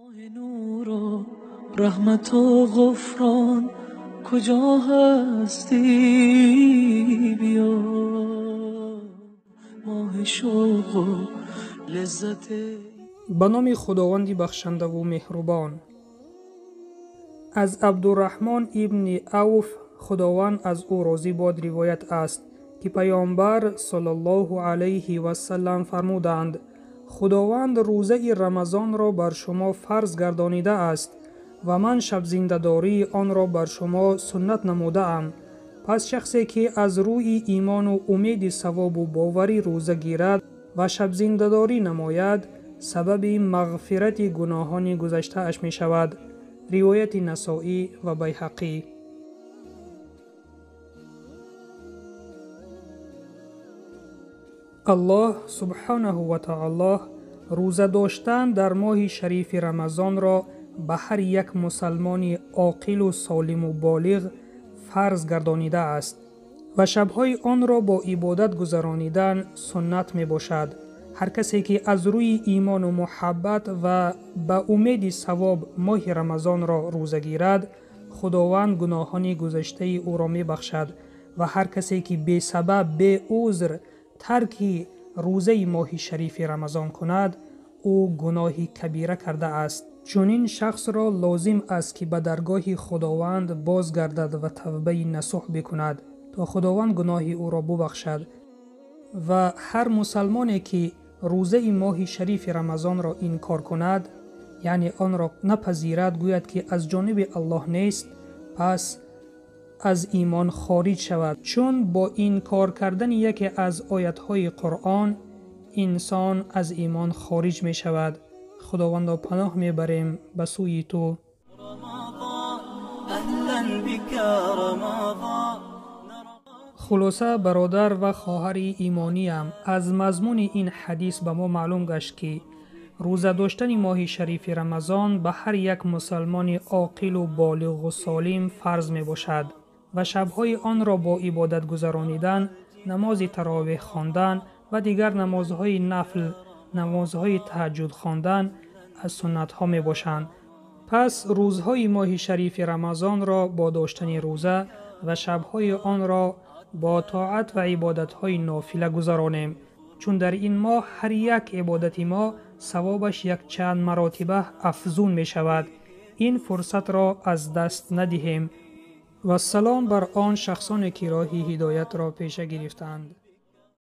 Нур ва раҳмат ва ғуфрон, куҷо ҳастӣ биё, моҳи шавқ ва лаззат. Ба номи Худованди бахшандаву меҳрубон. Аз Абдурраҳмон ибни Авф, Худованд аз ӯ розӣ бод, ривоят аст, ки Паёмбар саллаллоҳу алайҳи васаллам фармуданд: Худованд рӯзаи Рамазонро бар шумо фарз гардонидааст ва ман шабзиндадории онро бар шумо суннат намудаам. Пас шахсе ки аз рӯи имону умеди савобу боварӣ рӯза гирад ва шабзиндадорӣ намояд, сабаби мағфирати гуноҳони гузаштааш мешавад. Ривояти Насоӣ ва Байҳақӣ. Аллоҳ субҳонаҳу ва таоло рӯза доштан дар моҳи шарифи Рамазонро ба ҳар як мусалмони оқилу солиму болиғ фарз гардонидааст ва шабҳои онро бо ибодат гузаронидан суннат мебошад. Ҳар касе ки аз рӯи имону муҳаббат ва ба умеди савоб моҳи Рамазонро рӯза гирад, Худованд гуноҳони гузаштаи ӯро мебахшад ва ҳар касе ки бесабаб, беузр тарки рӯзаи моҳи шарифи Рамазон кунад, ӯ гуноҳи кабира кардааст. Чунин шахсро лозим аст, ки ба даргоҳи Худованд бозгардад ва тавбаи насӯҳ бикунад, то Худованд гуноҳи ӯро бубахшад. Ва ҳар мусалмоне ки рӯзаи моҳи шарифи Рамазонро инкор кунад, яъне онро напазирад, гӯяд ки аз ҷониби Аллоҳ нест, пас аз имон хориҷ шавад. Чун бо инкор кардани яке аз оятҳои Қуръон инсон аз имон хориҷ мешавад. Худовандо, паноҳ мебарем ба сӯи ту. Хулоса, бародар ва хоҳари имониям, аз мазмуни ин ҳадис ба мо маълум гашт, ки рӯза доштани моҳи шарифи Рамазон ба ҳар як мусалмони оқилу болиғу солим фарз мебошад ва шабҳои онро бо ибодат гузаронидан, намози таровеҳ хондан ва дигар намозҳои нафл, намозҳои таҳаҷҷуд хондан аз суннатҳо мебошанд. Пас рӯзҳои моҳи шарифи Рамазонро бо доштани рӯза ва шабҳои онро бо тоат ва ибодатҳои нофила гузаронем, чун дар ин моҳ ҳар як ибодати мо савобаш якчанд маротиба афзун мешавад. Ин фурсатро аз даст надиҳем. Вассалом бар он шахсоне ки роҳи ҳидоятро пеша гирифтанд.